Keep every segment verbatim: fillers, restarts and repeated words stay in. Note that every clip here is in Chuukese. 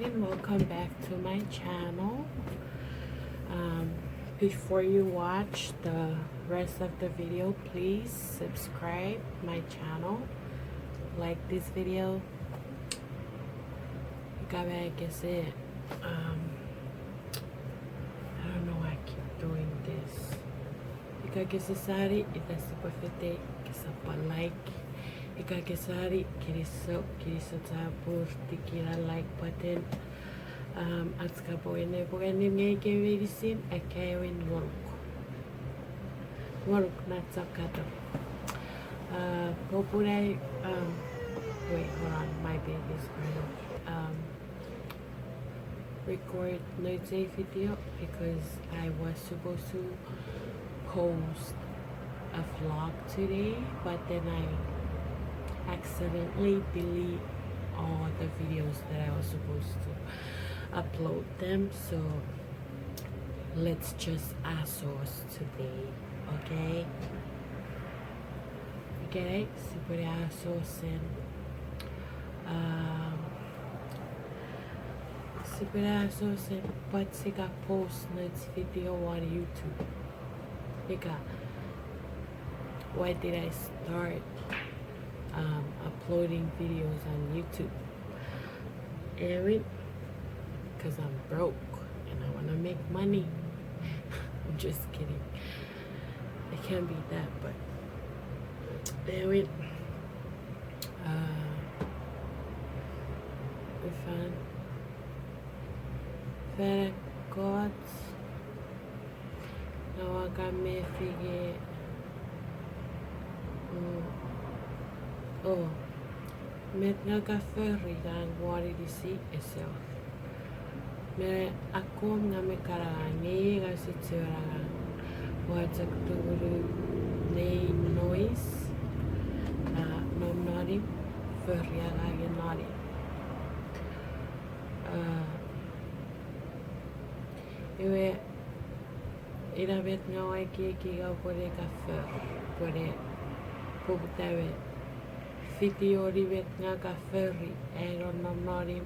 And welcome back to my channel. Um, before you watch the rest of the video, please subscribe my channel, like this video. Ika kese, um, I don't know why I keep doing this. Ika kese sani ita sipwe fetei, kesap pwan like. Ika kese sani, kinisou, kinisou chapur, tiki ena like button. Um, ach kapo ene pwe nge ike meinisin, akkaewin ngonuk. Ngonuk, not chok katon. Uh, popun ai, um, wait, hold on, my baby's crying. Um, record nouch ei video because I was supposed to post a vlog today, but then I accidentally delete all the videos that I was supposed to upload them. So let's just asos today, okay? Okay, sipwe ne asosen, um, sipwe ne asosen pwata sia post nouch video on YouTube. Ika, why did I start, um, uploading videos on YouTube? Ewin, because I'm broke and I want to make money. I'm just kidding. It can't be that, but ewin, uh, fan, fan ekkoch Nge ua kan mefi nge, mm, oh, met ngang ka fori ngang won inisi ese wor. Me akkom ngang me kana ngang, nge ngang use chiwen angang. Ua chok tumunu nei noise, a, nom non imw, fori angangen non imw. A, iwe, ina met ngang ua ekieki ngang upwene ka fori, upwene poputa we video ni met ngang ka fori, ai nonnom non imw,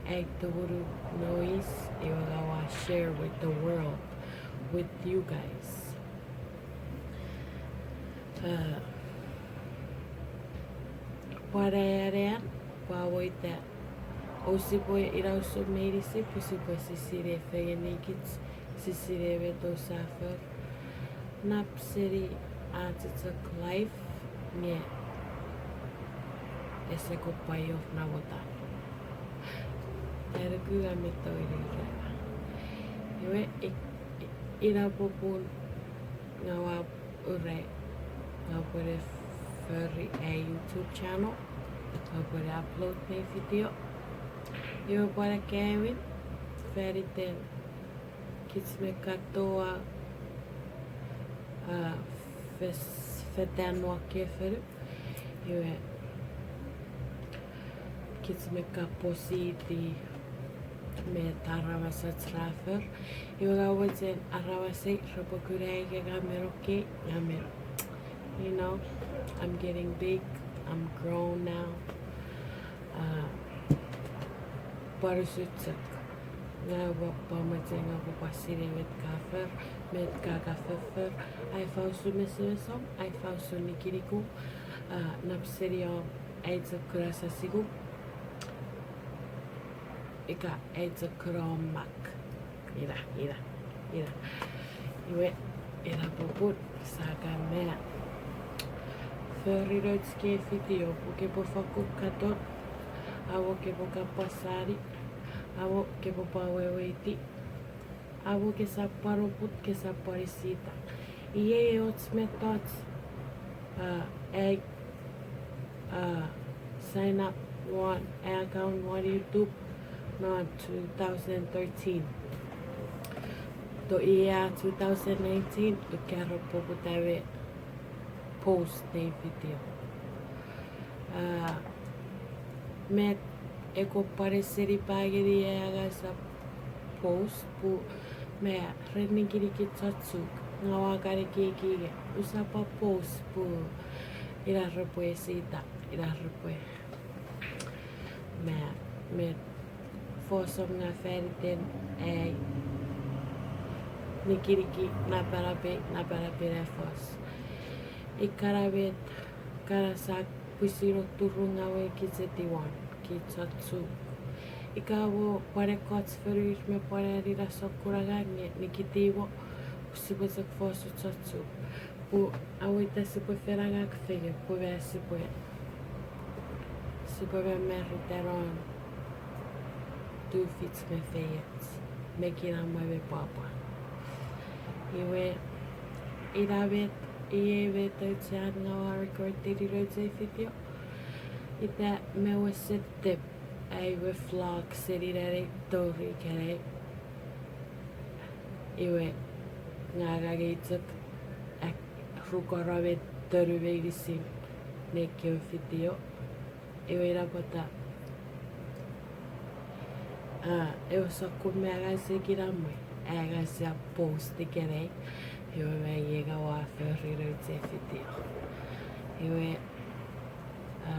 ai tumunu noise, iwe ngang ua share with the world, with you guys. Uh, pwan anean, pwan weita, ousipwe ina usun meinisin pwe sipwe sisine fengenikich, sisine met ousap fori. Nap seni ach chok life nge ese kopwe iof namwotan. Ai nuku ngang mi tongeni ura. Iwe, i-, i-, ina popun ngang ua ura, ngang upwene fori ai YouTube channel, ngang upwene upload nei video. Iwe pwan akkaewin, faniten kich me katoa, a, fes-, fetan won kefonu. Iwe, kich me kapositi met aramas ach ra for. Iwe ngang mochen aramas ei repwe kuna ika ngang mi no ekkei, ngang mi no. You know, I'm getting big, I'm grown now. Uh, pwan usun chok. Ngang upwe pwan mochen ngang upwe pwan sinei met ka for, met ka ka foffor, ai ifa usun mesemesom, ai ifa usun nikinikum, a, nap seni om ai chok kuna sasingum, ika ai chok kuna om mak. Ina, ina, ina. Iwe, ina popun sia kan me fori nouch kei video pwe kopwe fakkun katon, amo kopwe kapas sani, amo kopwe pwan weweiti, amo kesap pwan oput, kesap pwan isita. Iei och mettoch, a, ai, a, sign up won account won YouTube non two thousand thirteen. To iei two thousand nineteen, ua kan poputa we post nei video. A, met ekkoch pwan esenipa ngeni ai angasap post pwe, me ren nikinikich chok ngang ua kan ekieki nge usap post pwe ina repwe esita, ina repwe, me, met fosun nge fan iten ai nikiniki napanapei, napanapen ai fos. Ikkana met kana sia pwisin turungaw nge kich etiwan, kich chon Chuuk. Ika mo pwan ekkoch fonu me pwan anina sokkun angang nge nikitimo pwe sipwe chok fosun chon Chuuk. Pwe a weita sipwe fen angang fengen pwe me sipwe, sipwe mamarita non tufich me feioch me kinamwe me pwapwa. Iwe, ina met, iei met auchean ngaw a record-ini nouch ei video. Ita me wesen step ai we vlog seni nanei tori ikenai. Iwe, ngang angei chok ak rukono me tonu meinisin nei kewe video. Iwe ina pwata a, ewe sokkun me angang sia kinamwe, angang sia post ikenai. Iwe me iei ngaw a fori nouch ei video. Iwe, a,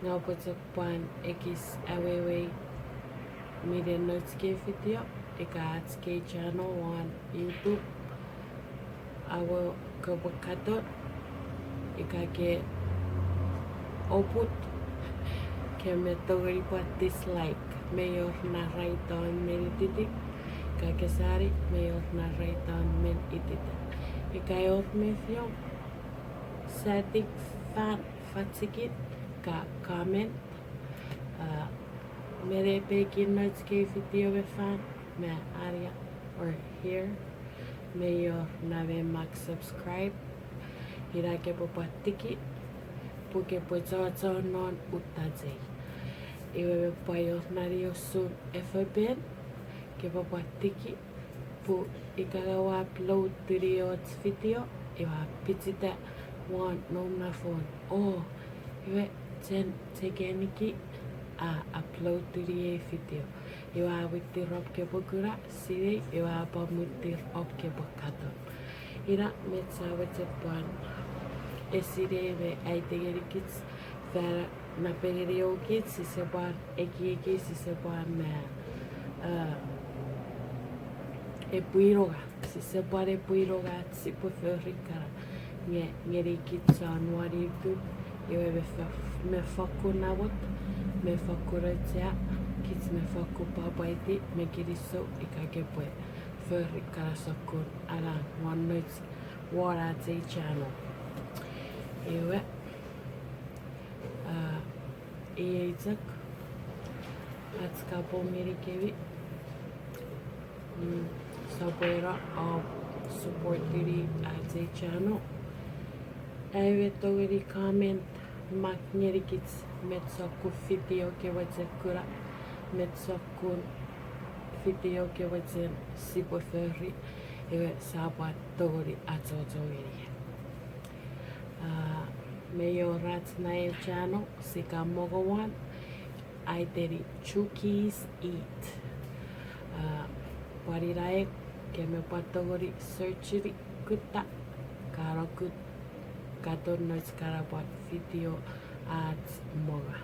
ngaw pwe chok pwan ekis awewei minen nouch kei video, ika ach kei channel won YouTube. Awo kopwe katon, ika ke oput, ke me tongeni pwan dislike, mei wor na right on men ititin, ika ke sani, mei wor na right on men ititin. Ika e wor mefiom, satik fan fachikit, ka comment, a, mene pekin nouch kei video me fan, me area, or here. Mei wor na me mak subscribe, ina kepwe pwan tiki, pwe kepwe chochon non uttachei. Iwe me pwan wor nani usun efopen, kepwe pwan tiki, pwe ika ngaw a upload-ini och video, iwe a pichita won noum na phone. O, iwe chen chekeniki a upload-ini ei video. Iwe a mwittir om kepwe kuna, sinei, iwe a pwan mwittir om kepwe katon. Ina met sa mochen pwan esinei me aiti ngenikich, fan napengeni ewe kich, sise pwan ekieki, sise pwan me, a, epwe inonga, sise pwan epwe inonga ach sipwe fori kana. Nge ngenikich chon won YouTube, iwe me fo-, me fokkun namot, me fokkun auchea, kich me fokkun pwapwaiti me kinisou ika kepwe fori kana sokkun angang won nouch, won ach ei channel. Iwe, a, iei chok ach kapong ngenikemi. Mm, sopweno om support-ini ach ei channel. Ai we tongeni comment, mak ngenikich met sokkun video ke mochen kuna, met sokkun video ke mochen sipwe fori, iwe sa pwan tongeni achocho ngeni. A, mei wor ach na eu channel sia kan mongo won, aiteni Chuukese Eat. A, pwan ina ei, ke me pwan tongeni search-ini, kutta, ka no kut-, katon nouch kana pwan video ach mongo.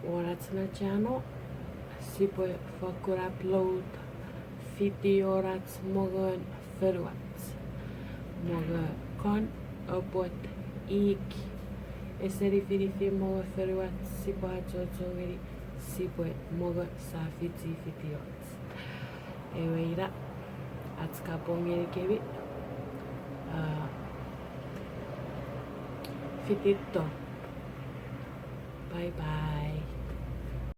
Won ach na channel, sipwe fokkun upload video ach mongon fonuach. Mongo kon, opwot, ik, ese nifinifin mongo fonuach sipwe achocho ngeni, sipwe mongo sa fichi video. Ewe ina ach kapong ngenikemi. A, fitito. Bye bye.